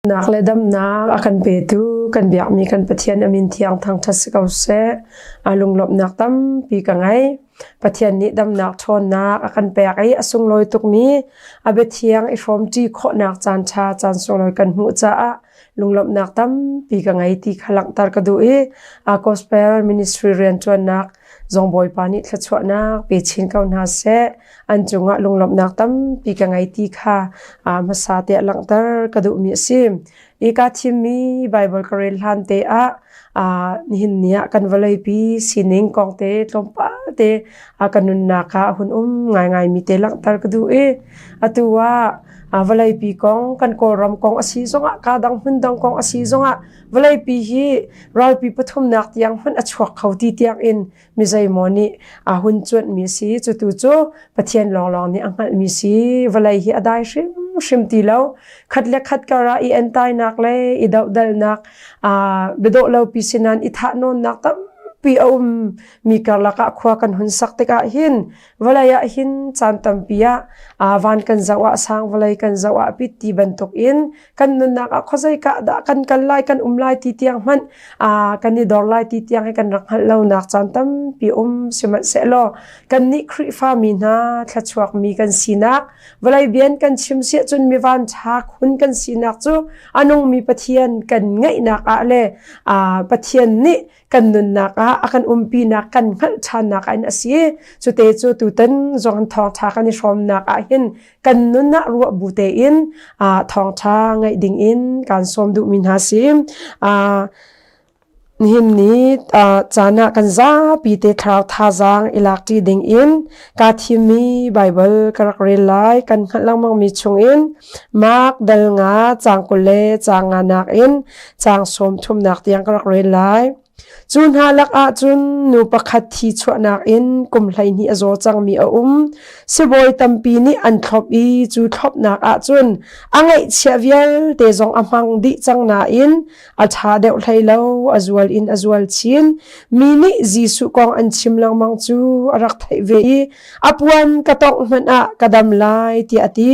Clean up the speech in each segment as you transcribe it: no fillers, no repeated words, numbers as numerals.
Nak le damnak a kan petu kan biakmi kan Pathian a min thiang thangṭhat si ko seh. A lunglawmhnak tampi ka ngei. Pathian nih damnak ṭhawnnak a kan pek i a sunglawi tukmi a biathiang i hrawmṭi khawhnak caanṭha caan sunglawi kan hmuh caah lunglawmhnak tampi ka ngei ti kha langhter ka duh i a gospel ministry rianṭuannak zong Bawipa nih thluachuahnak pe chin ko hna seh. An cungah lunglawmhnak tampi ka ngei ti kha hmasa te ah langhter ka duhmi a si. I ka thimmi Baibal ka rel hlan te ah nihin ni ah kan vawleipi sining kong te tlawmpal te ka nunnak ah a hun um ngaingaimi te langhter ka duh i atu ah vawleipi kong kan Kawlram kong a si zongah ka dang hmun dang kong a si zongah vawleipi hi ralpi pathumnak tiang hmanh a chuak kho ti tiang in mi zeimaw nih a hun cuanhmi si cutu cu Pathian lawnglawng nih a hngalhmi si vawlei hi a dai hrimhrim ti lo khat le khat kar ah i entainak le i dohdalnak biadawh lopi sinan i thahnawnnak tampi a um mi karlak ah khua kan hun sak tikah hin vawlei ah hin caan tampi ah van kan zoh ah sang vawlei kan zoh ah pit ti bantuk in kan nunnak ah khuazeika dah kan kal lai kan um lai ti tiang hmanh kan i dor lai ti tiang hi kan rak hngalh lonak caan tampi um sihmanhsehlaw kannih Khrihfa mi hna thlachuak mi kan sinak vawlei bian kan chim siah cun mi van ṭha khun kan sinak cu a nungmi Pathian kan ngeihnak ah le Pathian nih kan nunnak ah a kan umpinak kan hngalh ṭhannak in a si cute cu tutan zong thawngṭha kan i hrawmnak ah hin kan nun ah ruah bu tein thawngṭha ngaih ding in kan sawm duhmi hna si. Nihin ni caan ah kan zapi te thlarau thazaang i lakṭi ding in kaa thimmi Baibal ka rak rel lai. Kan hngalh lengmangmi chungin Mark dal nga caang 20 le caang nganak in caang sawm thumnak tiang ka rak rel lai. Cu hna lakah cun nu pakhat thi chuahnak in kum 12 a zaw cangmi a um. Sibawi tampi nih an thlop i cu thlopnak ah cun a ngaihchiah vialte zong a hmang dih cang nain a ṭha deuh hlei lo, a zual in a zual chin. Mi nih Jesuh kong an chim lengmang cu a rak theih ve i a puan ka tongh hmanh ah ka dam lai tiah a ti.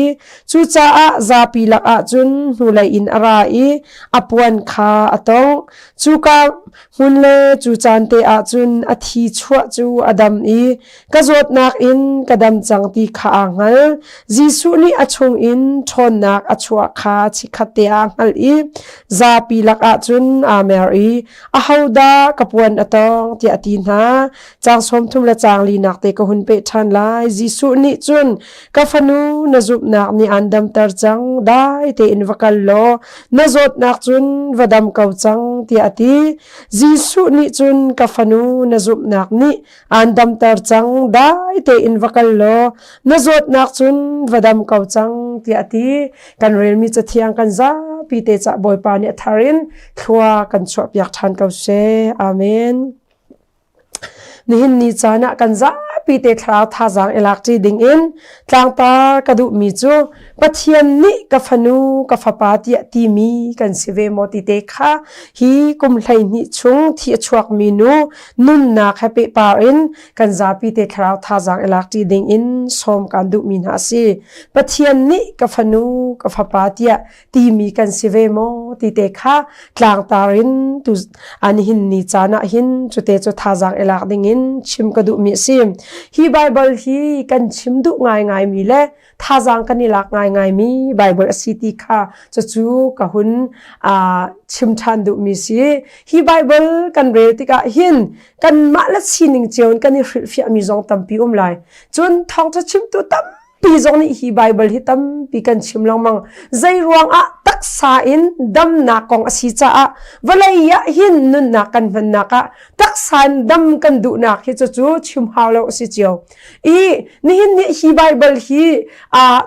Cucaah zapi lakah cun hnulei in a ra i a puan kha a tongh. Cuka hmun le cu caan te ah cun a thi chuah cu a dam i ka zawtnak in ka dam cang ti kha aa hngal. Jesuh nih a chungin ṭhawnnak a chuah kha chikkhat te aa hngalh i zapi lakah cun aa mer i ahodah ka puan a tawng tiah a ti hna. Caang 30 le caang linak te ka hun peh ṭhan lai. Jesuh nih cun ka fanu na zumhnak nih aan damter cang dai tein va kal law na zawtnak cun va dam ko cang tiah a ti. Jesuh nih cun ka fanu na zumhnak nih aan damter cang dai tein va kal law na zawtnak cun va dam ko cang tiah a ti. Kan relmi cathiang kan zapi te cah Bawipa nih a thar in thlua kan chuahpiak ṭhan ko seh. Amen. Nihin ni caan ah kan zapi te thlarau thazaang i lakṭi dingin tlangtar ka duhmi cu Pathian nih ka fanu ka fapa tiah timi kan si ve maw ti te kha hi kum 12 chung thi a chuakmi nu nunnak he pehpar in kan zapi te thlarau thazaang i lakṭi dingin sawm kan duhmi hna a si. Pathian nih ka fanu ka fapa tiah timi kan si ve maw ti te kha tlangtar in tu an hin ni caan ah hin cute cu thazaang i lak ding in chim ka duhmi a si. Hi Bible hi kan chim duh ngaingai mi le thazaang kan i lak ngaingai mi Bible a si ti kha cucu ka hun chim ṭhan duhmi si. Hi Bible kan rel tikah hin kanmah le sining cio in kan i hrilhfiahmi zong tampi um lai. Cun thawngṭha chimtu tam pi zong nih hi Bible hi tampi kan chim lengmang. Zei ruangah taksa in damnak kong a si caah vawlei ah hin nunnak kan hmannak ah taksa in dam kan duhnak hi cucu chim hau lo a si cio. I nihin ni hi Bible hi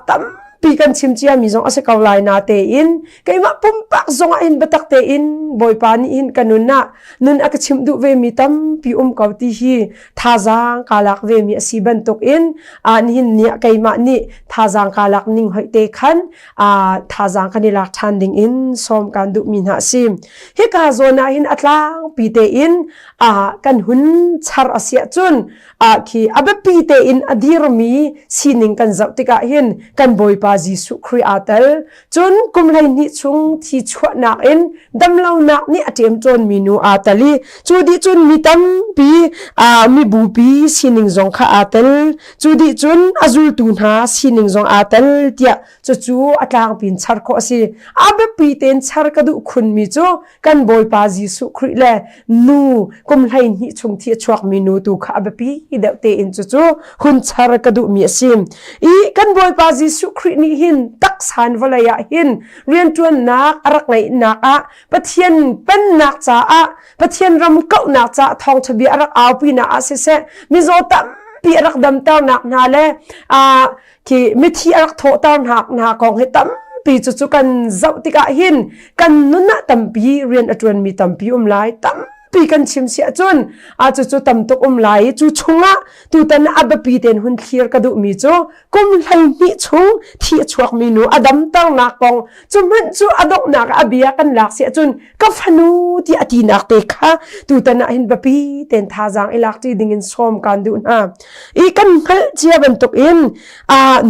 tam pi kan chim cia mi zong a si ko lai na tein keimah pumpak zong ah hin biatak tein Bawipa nih hin ka nun ah nun a ka chimh duh ve mi tampi um ko ti hi thazaang kaa lak ve mi a si bantuk in nihin ni ah keimah nih thazaang kaa lak ning hoih te khan thazaang kan i lak ṭhan ding in sawm kan duh mi hna a si. Hika zawn ah hin a tlangpi tein kan hun char a si ahcun khi a biapi tein a dirmi sining kan zoh tikah hin kan Bawipa Bawipa Jesuh Khrih aa tel. Cun kum 12 chung thi chuahnak in damlonak nih a ṭemṭawnmi nu aa tel i cu dih cun mi tampi mibupi sining zong kha aa tel. Cu dih cun a zultu hna sining zong aa tel tiah cucu a tlangpi in char khawh a si. A biapi tein char ka duh khunmi cu kan Bawipa Jesuh Khrih le nu kum 12 chung thi a chuakmi nu tu kha a biapi deuh tein cucu hun char ka duhmi a si. I kan Bawipa Jesuh Khrih nih hin taksan vawlei ah hin rianṭuannak a rak ngeihnak ah Pathian pennak caah Pathian ram kauhnak caah thawngṭha bia a rak aupinak ah siseh mizaw tampi a rak damternak hna le khi mithi a rak thawhter hna hna kong hi tampi cu cu kan zoh tikah hin kan nun ah tampi rian a ṭuanmi tampi um lai tampi kan chim si ahcun a cu cu tam tuk um lai i cu chungah tutan a biapi tein hun thlir ka duhmi cu kum 12 chung thi a chuakmi nu a damternak kong cu hmanh cu a donghnak ah a bia kan lak si ahcun ka fanu ti a tinak te kha tutan ah hin biapi tein thazaang i lak ṭi dingin sawm kan duh hna. I kan hngalh cia bantuk in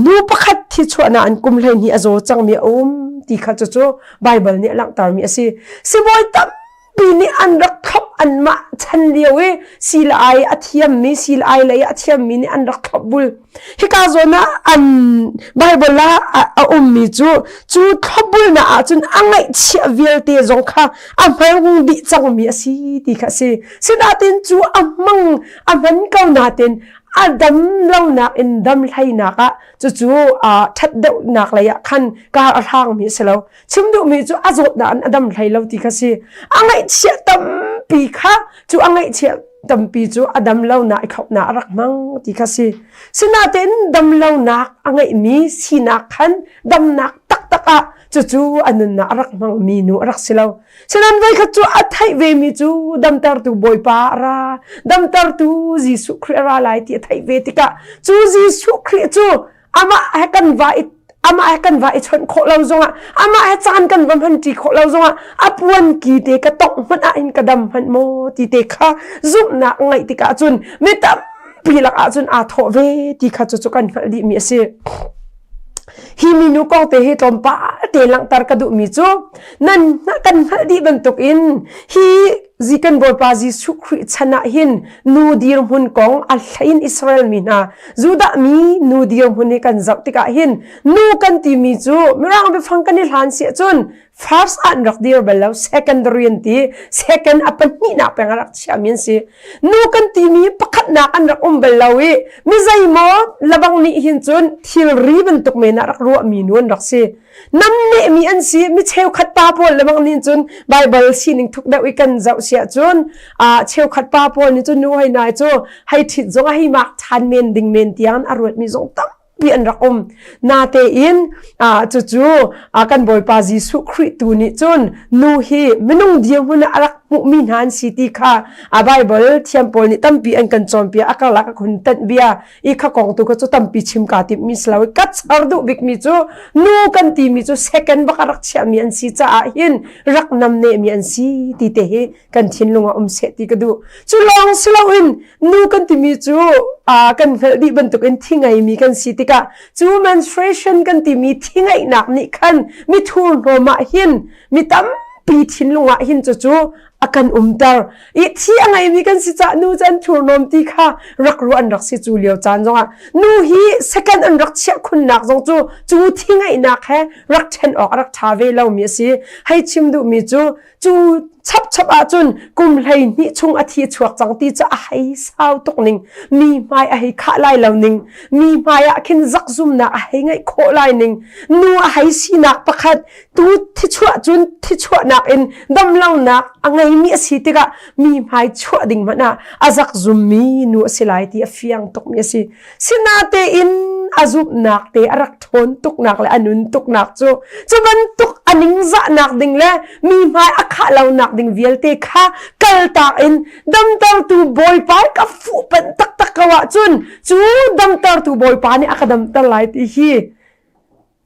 nu pakhat thi chuahnak an kum 12 a zaw cangmi a um ti kha cucu Baibal nih a langhtermi a si. Sibawi tampi nih an rak thlop anmah chan lio i sii ai a thiammi sii ai lei a thiammi nih an rak thlop bul. Hika zawn ah an Baibal ah a ummi cu cu thlopbulnak ahcun a ngaihchiah vialte zong kha a hmang dih cangmi a si ti kha a si. Sinain cu a hmang a hman ko nain a dam lonak in dam hleinak ah cucu ṭhat deuhnak lei ah khan kar a hrangmi a si lo. Chim duhmi cu a zawtnak in a dam hlei lo ti kha si. A ngaihchiah tampi kha cu a ngaihchiah tampi cu a dam lonak i khopnak a rak hmang ti kha si. Sinain dam lonak a ngeihmi sinak khan damnak taktak ah cucu a nunnak a rak hmangmi nu a rak si lo. Sinan voikhat cu a theih vemi cu damtertu Bawipa a ra, damtertu Jesuh Khrih a ra lai ti a theih ve tikah cu Jesuh Khrih cu amah he kan va i amah he kan va i chawnh khawh lo zongah amah he caan kan va hman ṭi khawh lo zongah a puan ki te ka tongh hmanh ah hin ka dam hmanh maw ti te kha zumhnak ngeih tikah cun mi tampi lakah cun aa thawh ve ti kha cucu kan hngalh dihmi a si. Hi minu kong te hi tlawmpal te langhter ka duhmi cu nan kan hngalh dih bantukin hi kan Bawipa Jesuh Khrih chan ah hin nu dirhmun kong a hlein Israel mi hna Judah mi nu dirhmun hi kan zoh tikah hin nu kan timi cu Mirang biafang kan i hlan si ahcun first ah an rak dir bal lo secondary an ti second a pahnihnak peng a rak chiahmi an si nu kan timi pakhatnak an rak um bal lo i mi zeimaw labang nih hin cun thilri bantuk men ah rak ruahmi nu an rak si namnehmi an si mi cheukhat pa pawl lebang nih cun Bible sining thuk deuh i kan zoh siah cun cheukhat pa pawl nih cun nu hei nai cu hei ṭhit zong a hei mak ṭhan men ding men tiang a ruatmi zong tam tampi an rak um. Natein cucu kan Bawipa Jesuh Khrih tu nih cun nu hi minung dirhmun ah a rak hmuhmi hna an si ti kha a Bible thiam pawl nih tampi an kan cawnpiak a karlak a hun tanh bia i kha kong tu kha cu tampi chim kaa timhmi si lo i ka char duh bikmi cu nu kan timi cu second bak a rak chiahmi an si caah hin rak namnehmi an si ti te hi kan thinlung ah um seh ti ka duh. Cu lawng si loin nu kan timi cu kan hngalh dih bantukin thi ngeimi kan si tikah cu menstruation kan timi thi ngeihnak nih khan mi thurhnawm ah hin mi tampi thinlung ah hin cucu a kan umter i thi a ngeimi kan si cah nu cu an thurhnawm ti kha rak ruah an rak si cu lio caan zongah nu hi second an rak chiah khunnak zong cu cu thi ngeihnak he rak ṭhen awk a rak ṭha ve lomi a si hei chim duhmi cu Cu chapchap ahcun kum 12 chung a thi chuak cang ti cu a hei sau tuk ning mi hmai a hei khah lai lo ning mi hmai ah khin zakzumnak a hei ngeih khawh lai ning nu a hei sinak pakhat tu thichuah cun thichuahnak in damlonak a ngeimi a si tikah mi hmai chuah ding hmanh ah a zakzummi nu a si lai ti a fiang tukmi a si Sinatein a zumhnak te a rak ṭhawn tuknak le a nun tuknak cu cu bantuk a ningzahnak ding le mi hmai a khah lonak ding vialte kha kaltak in damtertu Bawipa ka fuhpanh taktak ko ahcun cu damtertu Bawipa nih a ka damter lai ti hi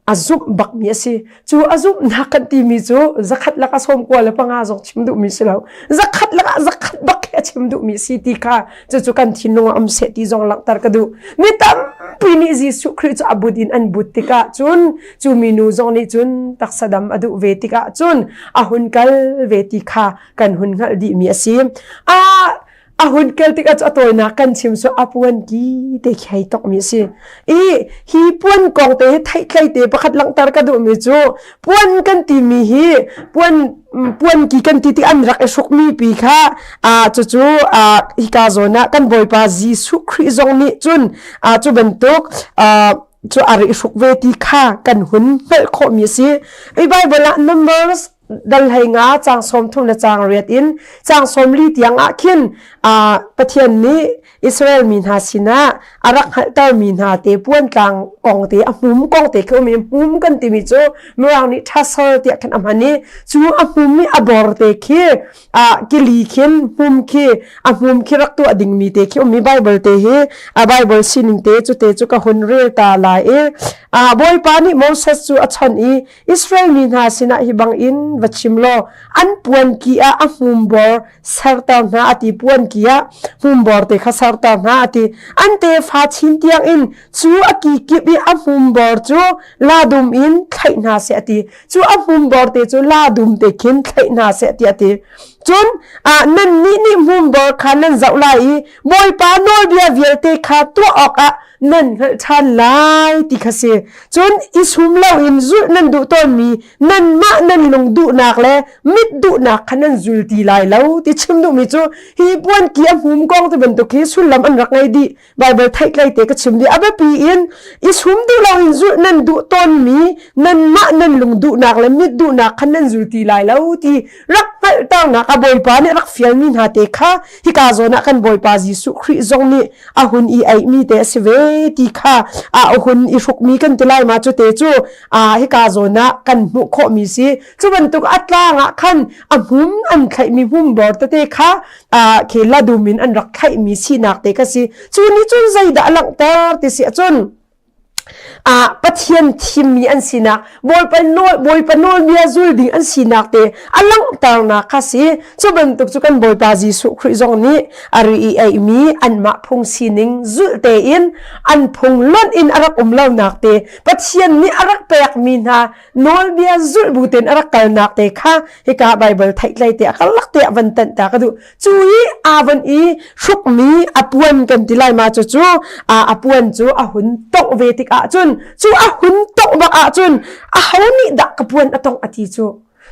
a zumh bakmi a si. Cu a zumhnak kan timi cu zakhat lak a 95 zong chim duhmi si lo. Zakhat lak ah zakhat bak khi a chim duhmi si ti kha cucu kan thinlung ah um seh ti zong langhter ka duh. Mi tampi tampi nih Jesuh Khrih cu a but in an but tikah cun cu minu zong nih cun taksa dam a duh ve tikah cun a hun kal ve ti kha kan hun hngalh dihmi a si. A a hun kel tikah cu a tawinak kan chim cu a puan ki te khi hei tokmi a si. I hi puan kong te hi theihtlei te pakhat langhter ka duhmi cu puan kan timi hi puan puan ki kan ti tik an rak i hrukmi pi kha a cucu a hika zawn ah kan Bawipa Jesuh Khrih zong nih cun a cu bantuk cu a ri hruk ve ti kha kan hun hngalh khawhmi a si. I Bible ah Numbers dal hlei nga caang 30 le caang riat in caang 40 tiang ah khin Pathian nih Israel mi hna sinah a rak hngalhtermi hna te puantlang kong te a hmum kong te khi um i hmum kan timi cu Mirang nih tassel tiah khan a hman i cu a hmum i a bor te khi kili khin hmum khi a hmum khi rak tuah dingmi te khi um i Bible te hi a Bible sining te cu te cu ka hun rel ta lai i Bawipa nih Moses cu a chawnh i Israel mi hna sinah hi bangin va chim law an puanki ah a hmumbor serter hna a ti puanki ah hmumbor te kha serter hna a ti an tefa chin tiangin cu a ki kip i a hmumbor cu ladum in thlaih hna seh a ti cu a hmumbor te cu ladum te khin thlaih hna seh ti a ti cun nannih nih hmumbor kha nan zoh lai i Bawipa nawlbia vialte kha tuah awkah nan hngalh ṭhan lai ti kha si. Cun i sum loin zulh nan duh tawnmi nanmah nan lung duhnak le mit duhnak kha nan zul ti lai lo ti chim duhmi cu hi puanki a hmum kong ti bantuk hi sullam an rak ngei dih. Baibal theihtlei te ka chim dih. A biapi in i sum duh loin zulh nan duh tawnmi nanmah nan lung duhnak le mit duhnak kha nan zul ti lai lo ti rak hngalhternak a Bawipa nih rak fialmi hna te kha hika zawn ah kan Bawipa Jesuh Khrih zong nih a hun i eihmi te a si ve ti kha a hun i hrukmi kan ti lai ma cu te cu a hika zawn ah kan hmuh khawhmi si cu bantuk a tlang ah khan a hmum an thlaihmi hmum bor tete kha a khi ladum in an rak thlaihmi sinak te kha si cu nih cun zeidah a langhter ti si ahcun ah Pathian thimmi an sinak Bawipa nawl Bawipa nawlbia zul ding an sinak te a langhternak kha si cu bantuk cu kan Bawipa Jesuh Khrih zong nih a ri i eimi anmah phung sining zulh tein an phung lonh in a rak um lonak te Pathian nih a rak pekmi hna nawlbia zulh bu tein a rak kalnak te kha hika Bible theihtlei te a karlak te ah van tanh ta ka duh Cu i aa von i hrukmi a puan kan ti lai ma cu cu a puan cu a hun tongh ve tikah cun cu a hun tongh bak ahcun aho nih dah ka puan a tongh a ti cu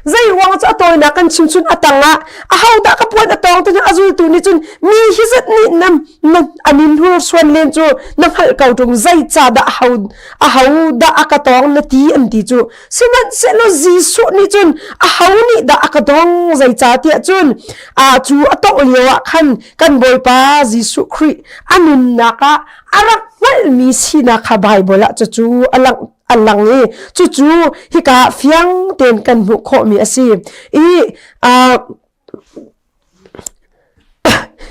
zei ruang cu a tawinak kan chim cun a tang ah aho dah ka puan a tawng ti a zultu nih cun mi hi zat nih nam na an in hur suan len cu na hngalh ko ṭung zei ca dah aho aho dah a ka tawng na ti an ti cu Sihmanhsehlaw Jesuh nih cun aho nih dah a ka dong zeicahtiah cun a cu a tongh lio ah khan kan Bawipa Jesuh Khrih a nunnak ah a rak hngalhmi sinak kha Baibal ah cucu a lang a lang i cucu hika fiang tein kan hmuh khawhmi a si. I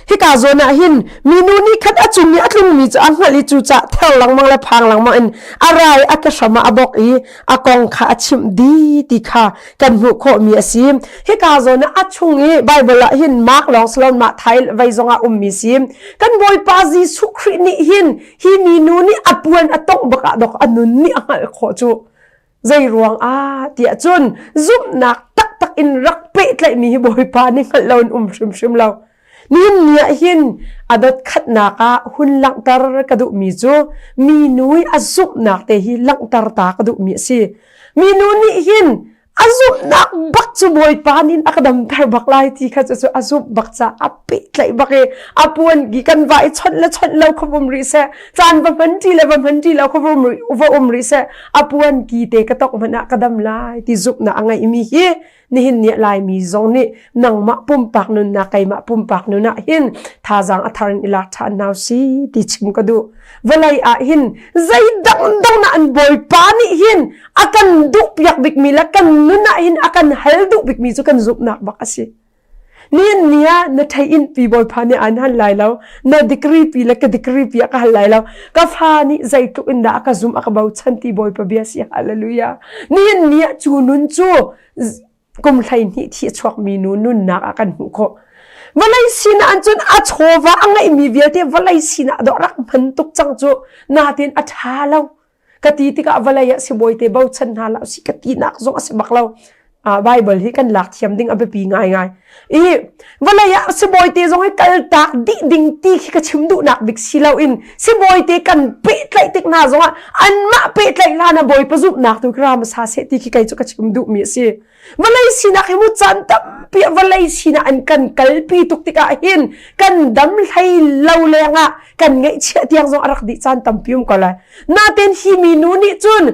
Hika zawn ah hin minu nih khat a cung i a tlungmi cu a hngalh i cucah ther lengmang le phang lengmang in a rai a ke hram ah a bok i a kong kha a chimh dih ti kha kan hmuh khawhmi a si. Hika zawn ah a chung i Baibal ah hin Mark lawng si loin mah thai vei zongah ummi si. Kan Bawipa Jesuh Khrih nih hin hi minu nih a puan a tongh bak ah dok a nun nih a hngalh khawh cu. Zei ruang ah tiah cun zumhnak taktak in rak pehtlaihmi hi Bawipa nih hngalh lo in um hrimhrim lo. Nihin ni ah hin a dot khatnak ah hun langhter ka duhmi cu minu i a zumhnak te hi langhter ta ka duhmi a si. Minu nih hin a zumhnak bak cu Bawipa nih a ka damter bak lai ti kha cu a zumh bak ca a pehtlaih bak i a puan ki kan va i chawnh le chawnh lo kha um rih seh caan va hman ṭi le va hman ṭi lo kha va um rih seh a puan ki te ka tok hmanh ah ka dam lai ti zumhnak a ngeihmi hi nihin ni Laimi zong nih nangmah pumpak nunnak keimah pumpak nun ah hin thazaang a thar in i lak ṭhan hna si ti chim ka duh vawlei ah hin zei dangdang na an bawipa nih hin a kan duh piak bikmi le kan nun ah hin a kan hal duh bikmi cu kan zumhnak bak a si Nihin ni ah na theih pi bawipa nih aan hal lai lo na degree pi le ka degree pi a ka hal lai lo ka fa nih zeitluk in dah a ka zum a ka bochan ti bawipa bia si hallelujah nihin ni ah cu nun cu kum 12 thi a chuakmi nu nunnak ah kan hmuh khawh. Vawlei sinah an cun a chawva a ngeihmi vialte vawlei sinah dawh rak hman tuk cang cu natin a ṭha lo. Ka ti tikah vawlei ah sibawi te bochan hna la si ka tinak zong a si bak lo. Bible hi kan lak thiam ding a biapi ngaingai. I vawlei ah sibawi te zong hi kaltak dih ding ti khi ka chim duhnak bik si loin sibawi te kan pehtlaih tik hna zongah anmah pehtlaih hlan ah Bawipa zumhnak tu ra hmasa seh ti khi kei cu ka chim duhmi a si. Vawlei sinak hi mu caan tampi ah vawlei sinak an kan kalpi tuk tikah hin kan dam hlei lo lengah kan ngaihchiah tiang zong a rak dih caan tampi um ko lai. Natin hi minu nih cun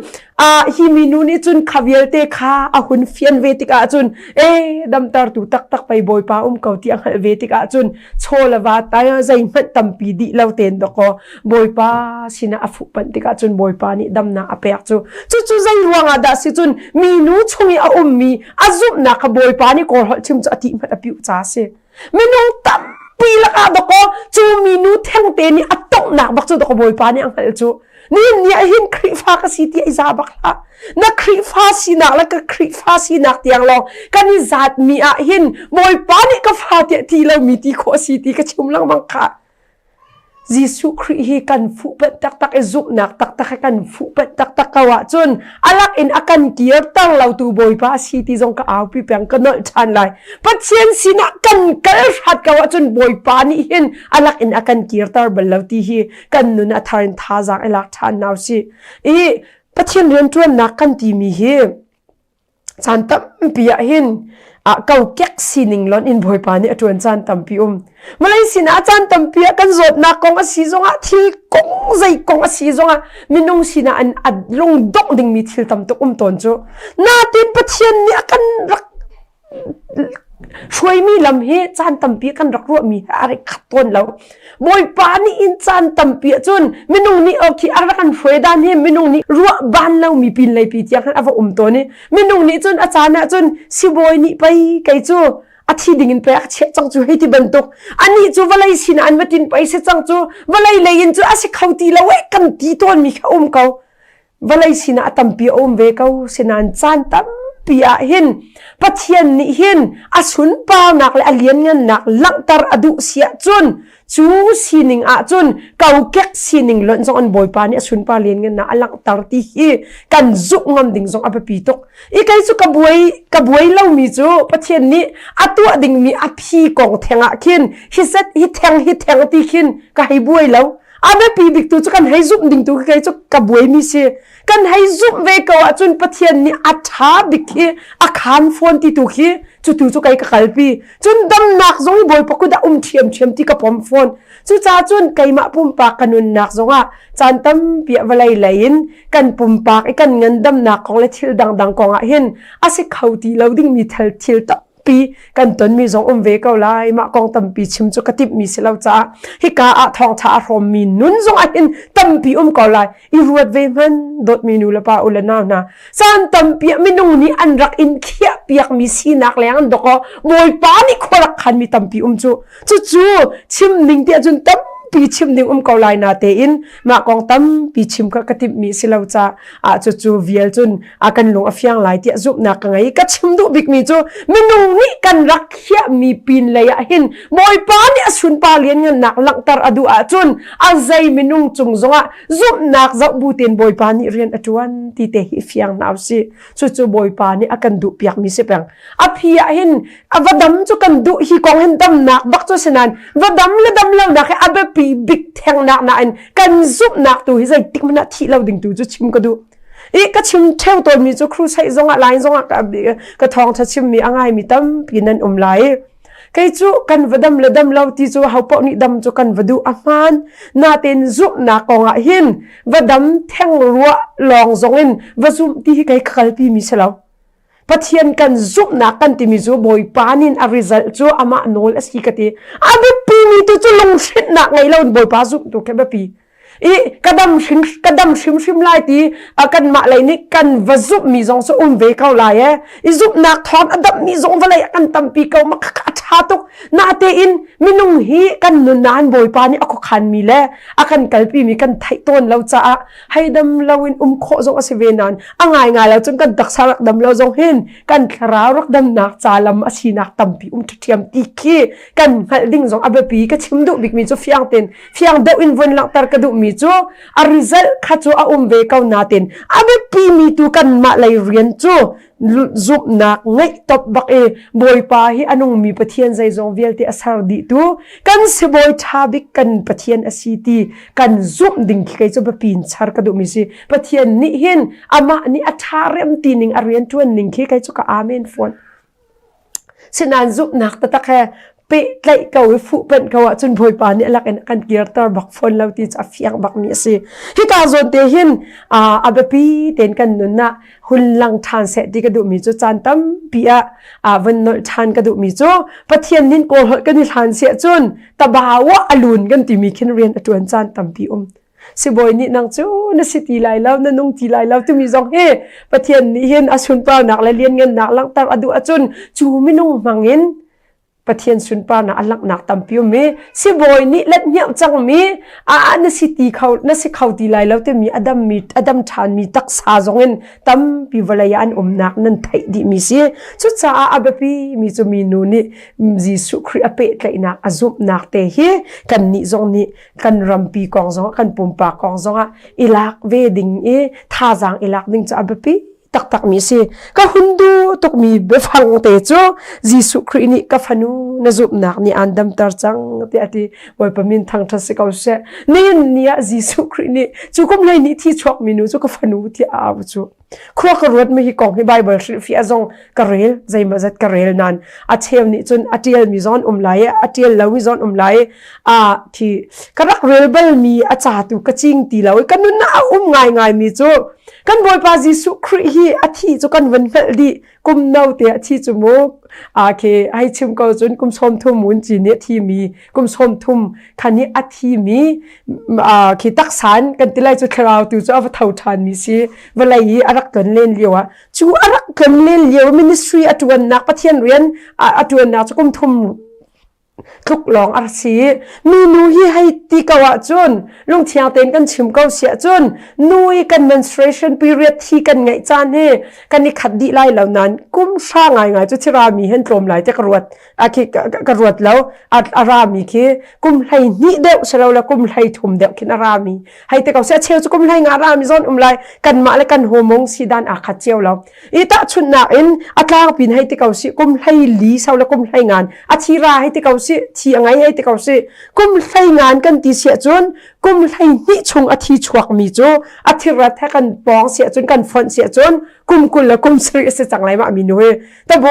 uh, hi minu nih cun kha vialte kha a hun fian ve tikah cun e damtertu taktak pei Bawipa um ko ti a hngalh ve tikah cun chaw le va tai zeihmanh tampi dih lo ten dakaw Bawipa sinah a fuhpanh tikah cun Bawipa nih damnak a pek cu cucu zei ruangah dah si cun minu chung i a ummi a zumhnak kha Bawipa nih kawl holh chim cu a tih hmanh a piuh ca a si minung tampi lakah dakaw cu minu thengte nih a tonghnak bak cu dakaw Bawipa nih a hngalh cu nihin ni ah hin Khrihfa ka si ti i za bak hlah na Khrihfa sinak le ka Khrihfa sinak tiang lawng kan i zatmi ah hin Bawipa nih ka fa tiah ti lomi ti khawh a si ti ka chim lengmang kha Jesuh Khrih hi kan fuhpanh taktak i zumhnak taktak he kan fuhpanh taktak ko ahcun a lak in a kan kirter lotu Bawipa a si ti zong ka aupi peng ka nolh ṭhan lai. Pathian sinah kan kal hrat ko ahcun Bawipa nih hin a lak in a kan kirter bal lo ti hi kan nun a thar in thazaang i lak ṭhan hna usih. I Pathian rianṭuannak kan timi hi caan tampi ah hin ah kokek sining lon in Bawipa nih a ṭuan caan tampi um. Vawlei sinah caan tampi ah kan zawtnak kong a si zongah thil kong zei kong a si zongah minung sinah an a lungdongh dingmi thil tam tuk um tawn cu. Natin Pathian nih a kan rak hruaimi lam hi caan tampi kan rak ruahmi he a rak khat tawn lo. Bawipa nih in caan tampi ahcun minung nih okay a rak kan hruai dan hi minung nih ruah ban lomi pin lei pi tiang khan a va um tawn i minung nih cun a caan ah cun sibawi nih pei kei cu a thi ding in pei a chiah cang cu hei ti bantuk anih cu vawlei sinah an va tin pei si cang cu vawlei lei in cu a si kho ti lo eh kan ti tawn mi kha um ko vawlei sinah a tampi a um ve ko sinain caan tampi ah hin Pathian nih hin a sunparnak le a lianngannak langhter a duh si ahcun cu sining ahcun kokek sining lonh zong an Bawipa nih a sunpar lianngannak a langhter ti hi kan zumh ngam ding zong a biapi tuk. I kei cu ka buai ka buai lomi cu Pathian nih a tuah dingmi a phi kong theng ah khin hi set hi theng hi theng ti khin ka hei buai lo. A biapi bik tu cu kan hei zumh ding tu kei cu ka buaimi si. Kan hei zumh ve ko ahcun Pathian nih a ṭha bik khi a khaan fawn ti tu khi cu tu cu kei ka kalpi. Cun damnak zong hi Bawipa kut ah um ṭhiamṭhiam ti ka pom fawn. Cucaah cun keimah pumpak ka nunnak zongah caan tampi ah vawlei lei in kan pumpak i kan ngandamnak kong le thil dangdang kong ah hin a si kho ti lo dingmi thil thil tampi kan tonmi zong um ve ko lai mah kong tampi chim cu ka timhmi si lo caah hika ah thawngtha a hrawmmi nun zong ah hin tampi um ko lai i ruat ve hman dawtmi nu le pa u le nau hna caan tampi ah minung nih an rak in khiah piakmi sinak leng an dok bawipa nih khua rak khanmi tampi um cu cucu chim ning tiah cun tampi chim ding um ko lai na tein mah kong tampi chim kha ka timhmi si lo ca ah cucu vial cun a kan lung a fiang lai tiah zumhnak ka ngei ka chim duh bikmi cu minung nih kan rak khiahmi pin lei ah hin Bawipa nih a sunpar lianngannak langhter a duh ahcun a zei minung cung zongah zumhnak zoh bu tein Bawipa nih rian a ṭuan ti te hi fiang hna usih cucu Bawipa nih a kan duh piakmi si peng a phi ah hin a va dam cu kan duh hi kong hin damnak bak cu si nain va dam le dam lonak hi a biapi bik thengnak nain kan zumhnak tu hi zeitik hmanh ah thih lo ding tu cu chim ka duh I ka chim ṭheo tawnmi cu crusade zongah line zongah ka, ka thawngṭha chimmi a ngaimi tampi nan um lai. Kei cu kan va dam le dam lo ti cu ho paoh nih dam cu kan va duh a hmaan. Natein zumhnak kongah hin va dam theng ruah lawng zongin va zumh ti hi kei ka kalpi mi si lo. Pathian kan zumhnak kan timi cu Bawipa nin a result cu amah nawl a si ka ti. A biapi mi tu cu lunghrinhnak ngei lo in Bawipa zumh tu khi biapi. I ka dam hrim ka dam hrimhrim lai ti kanmah lei nih kan va zumhmi zong cu um ve ko lai e. I zumhnak thawng a dammi zong vawlei ah kan tampi ko ma a ṭha tuk. Natein minung hi kan nun nain Bawipa nih a khuakhanmi le a kan kalpimi kan theih tawn lo caah hei dam loin um khawh zong a si ve nain a ngaingai lo cun kan taksa rak dam lo zong hin kan thlarau rak damnak ca lam a sinak tampi um ṭhiam ti khi kan hngalh ding zong a biapi ka chim duh bikmi cu fiang ten fiang deuh in vun langhter ka duhmi cu a result kha cu a um ve ko natin a biapi mi tu kanmah lei rian cu zumhnak ngeih top bak i Bawipa hi a nungmi Pathian zeizong vialte a ser dih tu kan sibawi ṭha bik kan Pathian a si ti kan zumh ding khi kei cu biapi in char ka duhmi si Pathian nih hin amah nih a ṭha rem ti ning a rian ṭuan ning khi kei cu ka amen fawn Sinain zumhnak taktak he pehtlaih ko i fuhpanh ko ahcun Bawipa nih a lak in a kan kirter bak fawn lo ti cu a fiang bakmi a si. Hika zawn te hin a biapi tein kan nun ah hun lang ṭhan seh ti ka duhmi cu caan tampi ah vun nolh ṭhan ka duhmi cu Pathian nin kawl holh kan i hlan siah cun tabawa a lun kan timi khin rian a ṭuan caan tampi um. Sibawi nih nang cu na si ti lai lo, na nung ti lai lo timi zong hi Pathian nih hin a sunparnak le lianngannak langhter a duh ahcun cu minung hmangin Pathian sunparnak a langhnak tampi um i sibawi nih let hniauh cangmi a na si ti kho na si kho ti lai lo timi a dammi a dam ṭhanmi taksa zongin tampi vawlei ah an umnak nan theih dihmi si. Cucaah a biapi mi cu minu nih Jesuh Khrih a pehtlaihnak a zumhnak te hi kannih zong nih kan rampi kong zongah kan pumpak kong zongah i lak ve ding i thazaang i lak ding cu a biapi taktak mi si ka hun duh tukmi biafang te cu Jesuh Khrih nih ka fanu na zumhnak nih aan damter cang tiah a ti Bawipa min thangṭhat si ko seh nihin ni ah Jesuh Khrih nih cu kum hlei nih thi chuak mi nu cu ka fanu tiah a au cu Khua ka ruat mi hi kong hi Bible hrilhfiah zong ka rel zeimawzat ka rel nan a cheu nih cun a tial mi zon um lai a tial lo mi zon um lai a thi ka rak rel bal mi a ca tu ka cing ti lo ka nun a um ngai ngai mi cu kan Bawipa Jesuh Khrih hi a thi cu kan van hngalh dih kum no te a thi cu mu a ke hei chim ko cun kum 30 mun ci nih a thi mi kum 30 khan i a thi mi khi taksan kan ti lai cu thlarau tu cu a va tho ṭhan mi si vawlei i a rak tlon len lio ah cu a rak tlon len lio ministry a ṭuannak Pathian rian a ṭuannak cu kum thum tluk lawng a si mi nu hi hei ti ko ahcun lungthiang tein kan chim ko si ahcun nu i kan menstruation period thi kan ngeih caan hi kan i khat dih lai lo nain kum hra ngaingai cu thira mi hen tlawm lai te ka ruat a khi ka ruat lo a rami khi kum 12 deuh si lo le kum 13 deuh khin a rami hei te ko se a cheu cu kum 15 rami zawn um lai kanmah le kan homong si dan aa khat cio lo i tahchunhnak in a tlangpin hei te ko si kum 14 sau le kum 15 a thi ra hei te ko si thi a ngei hei te ko si kum 15 kan ti siah cun kum 12 chung a thi chuak mi cu a thirat he kan pawng siah cun kan fonh siah cun kum 20 le kum 70 a si cang lai ma mi nu hi tabo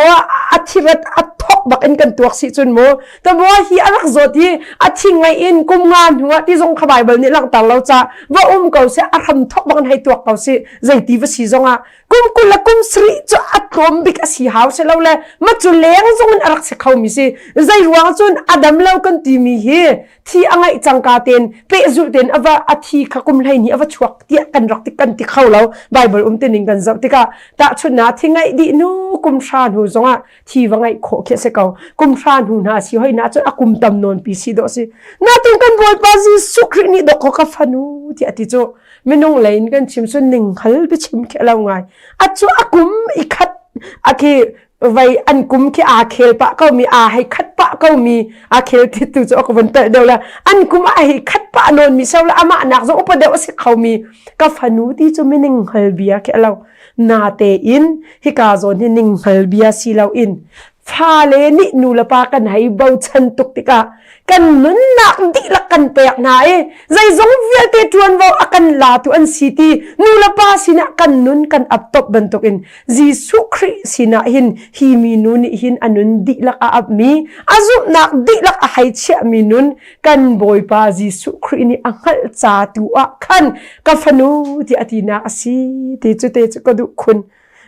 a thirat a thok bak in kan tuak si cun mu tabo hi a rak zawt hi a thi ngai in kum nga hnu ah ti zong kha bible nih langhter lo ca va um ko se a hram thok bak in hei tuak ko si zeiti va si zong ah kum 20 le kum 70 cu a tlawm bik a si hau si lo le ma cu leng zong in a rak si kho mi si zei ruang cun a dam lo kan ti mi hi thi a ngaih cangka ten pehzulh ten ava a thi kha kum hlei ni ava chuak tiah kan rak ti kan ti kho lo bible um tining kan zoh tikah tahchunhnak thi ngaih dih nu kum hra hnu zongah thi va ngaih khawh khi si ko kum hra hnu hna si hoi na cun a kum tam nawn pi si dawh si natin kan bawipa Jesuh Khrih nih dok ka fanu tiah ti cu minung lei in kan chim sun ning hal biachim khi lo ngai a cu a kum i khat a khi vei an kum khi aa khel pah ko mi aa hei khat pah ko mi aa khel ti tu cu ka vun telh deuh la an kum a hei khat pah nawn mi so la amah nak zong upa deuh a si kho mi ka fanu ti cu mining hngal bia khi alo na te in hika zawn hi ning hngal bia si lo in fale nih nu le pa kan hei bochan tuk tikah kan nunnak dihlak kan pek hna i zeizong vialte ṭuanvo a kan latu an si ti nu le pa sinah kan nun kan ap top bantukin Jesuh Khrih sinah hin hi minu nih hin a nun dihlak a apmi a zumhnak dihlak a hei chiahmi nun kan Bawipa Jesuh Khrih nih a hngalh ca tu ah khan ka fanu ti a tinak a si ti cu te cu ka duh khun.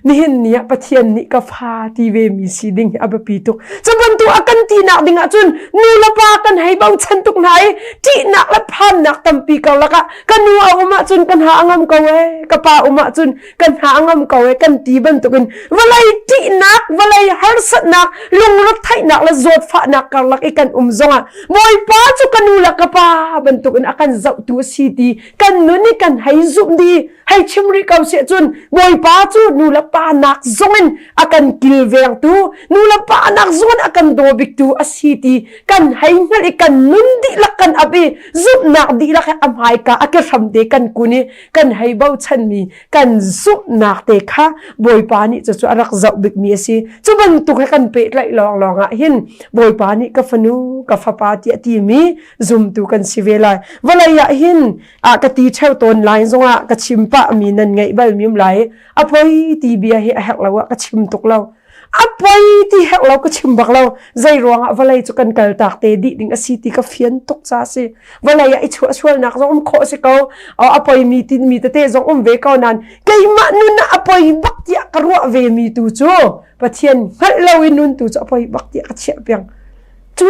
Nihin ni ah Pathian nih ka fa ti ve mi si ding hi a biapi tuk. Cu bantuk a kan tinak ding ahcun nu le pa kan hei bochan tuk hna i ṭihnak le phannak tampi karlak ah ka nu a um ahcun ka hna a ngam ko ee, ka pa um ahcun kan hna a ngam ko ee kan ti bantukin vawlei ṭihnak, vawlei harsatnak, lungretheihnak le zawtfahnak karlak i kan um zongah Bawipa cu ka nu le ka pa bantukin a kan zohtu a si ti kan nun i kan hei zumh di hei chim rih ko si cun Bawipa cu nu le pa nak zongin a kan kilvengtu nu le pa nak zongin a kan daw biktu a si ti kan hei hngalh i kan nun dihlak kan ap i zumhnak dihlak he a hmaika a ke hram te kan kun i kan hei bochanmi kan zumhnak te kha Bawipa nih cucu a rak zoh bikmi a si. Cu bantuk he kan pehtlaih lawnglawng ah hin Bawipa nih ka fanu, ka fapa tiah timi zumtu kan si ve lai. Vawlei ah hin a ka ti ṭheo tawn lai zongah ka chim pah mi nan ngeih bal mi um lai. A poi ti bia hi a herh lo ah ka chim tuk lo. A poi ti herh lo ka chim bak lo. Zei ruangah vawlei cu kan kal tak te dih ding a si ti ka fian tuk ca si. Vawlei ah i chuah sualnak zong um khawh si ko. A poi mi tin mi tete zong um ve ko nan keimah nun ah a poi bak tiah ka ruah ve mi tu cu Pathian hngalh lo in nun tu cu a poi bak tiah ka chiah piang. Cu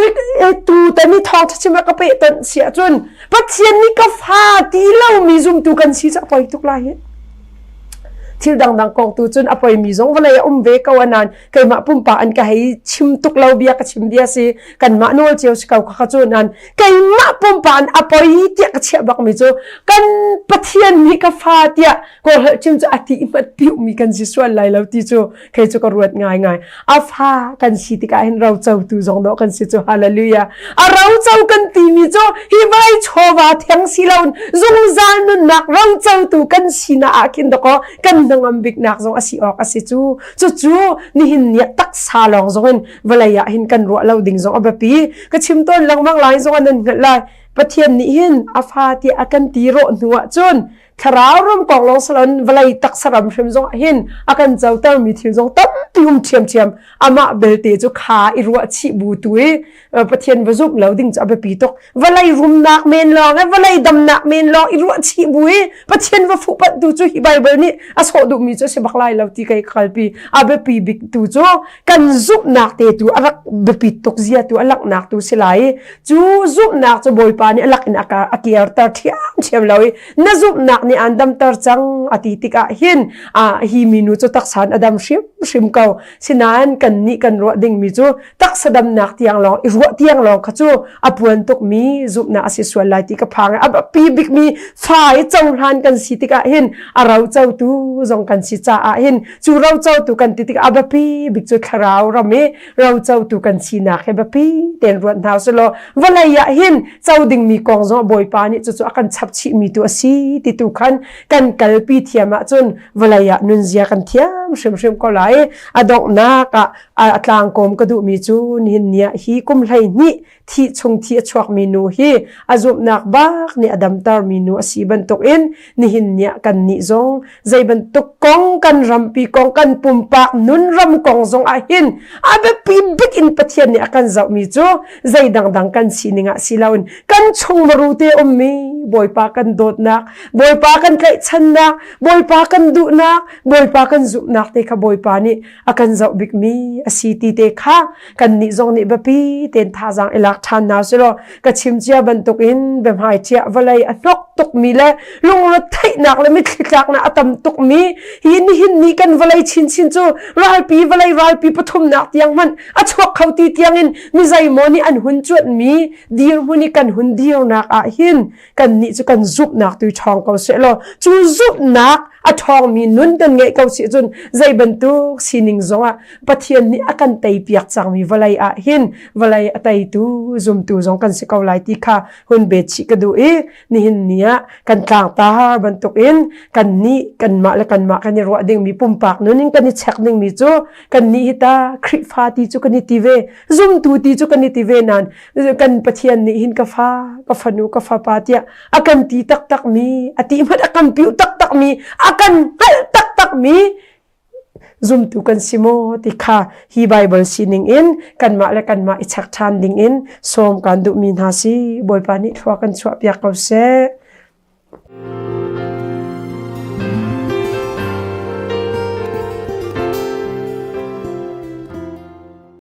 tu tani thawng chim ka pe ton si ahcun Pathian nih ka fa ti lo mi zumtu kan si cu a poi tuk lai hi. Thil dangdang kong tu cun a poimi zong vawlei a um ve ko anan keimah pumpak an ka hei chim tuk lo bia ka chim bia si kanmah nawl cio si ko kha cu nan keimah pumpak an a poi tiah ka chiah bak mi cu kan Pathian nih ka fa tiah kawlholh chim cu a ti hmat piu mi kan si sual lai lo ti cu kei cu ka ruat ngaingai. A fa kan si tikah hin rocotu zong dawh kan si cu hallelujah. A roco kan timi cu hi vawlei chawva theng si lo zungzal nunnak rocotu kan sinak ah khin dakaw kan hnangam biknak zong a si awk a si cu. Cucu nihin ni ah taksa lawng zong in vawlei ah hin kan ruah lo ding zong a biapi. Ka chim tawn lengmang lai zong ah nan hngalh lai. Pathian nih hin a fa tiah a kan ti rawh hnu ah cun thlarau ram kong lawng salon vawlei taksa ram hrim zong ah hin a kan cotermi thil zong tampi um ṭhiamṭhiam amah belte cu kha i ruah chih bu tu i Pathian va zumh lo ding cu a biapi tuk vawlei rumnak men lawng e vawlei damnak men lawng i ruah chih bu i Pathian va fuh panh tu cu hi Bible nih a sawh duhmi cu a si bak lai lo ti kai kalpi a biapi bik tu cu kan zumhnak te tu a rak biapit tuk zia tu a langhnak tu si lai i cu zumhnak cu Bawipa nih a lak in a kirter ṭhiamṭhiam lo i na zumhnak nih aan damter cang a ti tikah hin hi minu cu taksa in a dam hrimhrim ko sinain kan nih kan ruah dingmi cu taksa damnak tiang lawng i ruah tiang lawng kha cu a puan tukmi zumhnak a si sual lai ti ka phang a biapi bikmi fa i cohlan kan si tikah hin a ro cotu zong kan si caah hin cu ro cotu kan ti tikah a biapi bik cu thlarau ram i rocotu kan sinak hi biapi tein ruat hna usih law vawlei ah hin co dingmi kong zong Bawipa nih cucu a kan chap chihmi tu a si ti tu khan kan kalpi thiam ahcun vawlei ah nunzia kan thiam hrimhrim ko lai. A donghnak ah a tlangkawm ka duhmi cu nihin ni ah hi kum 12 thi chung thi a chuakmi nu hi a zumhnak bak nih a damtermi nu a si bantukin nihin ni ah kannih zong zei bantuk kong kan rampi kong kan pumpak nun ram kong zong ah hin a biapi bik in Pathian nih a kan zohmi cu zei dangdang kan sining ah si loin kan chung maru te ummi Bawipa kan dawtnak Bawipa kan tlaihchannak Bawipa kan duhnak Bawipa kan zumhnak te kha Bawipa nih a kan zoh bikmi a si ti te kha kannih zong nih biapi tein thazaang i lak ṭhan hna selaw ka chim cia bantukin biahmai cia vawlei a hnok tukmi le lungretheihnak le mitthli tlaknak a tam tukmi hi nihin ni kan vawlei chinchin cu ralpi vawlei ralpi pathumnak tiang hmanh a chuak kho ti tiangin mi zeimaw nih an hun cuanhmi dirhmun i kan hun dirnak ah hin kannih cu kan zumhnak tu ṭhawng ko sehlaw cu zumhnak a ṭhawngmi nun kan ngeih ko si cun zei bantuk sining zongah Pathian nih a kan teipiak cangmi vawlei ah hin vawlei a teitu zumtu zong kan si ko lai ti kha hun bet chih ka duh i nihin ni ah kan tlangtar bantukin kannih kanmah le kanmah kan i ruah dingmi pumpak nun in kan i check dingmi cu kannih hi ta Khrihfa ti cu kan i ti ve zumtu ti cu kan i ti ve nain kan Pathian nih hin ka fa ka fanu ka fapa tiah a kan ti taktak mi a ti hmanh a kan piu taktak mi a kan hngalh taktak mi zumtu kan si maw ti kha hi Bible sining in kanmah le kanmah i chek ṭhan ding in sawm kan duhmi hna si Bawipa nih thlua kan chuah piak ko seh.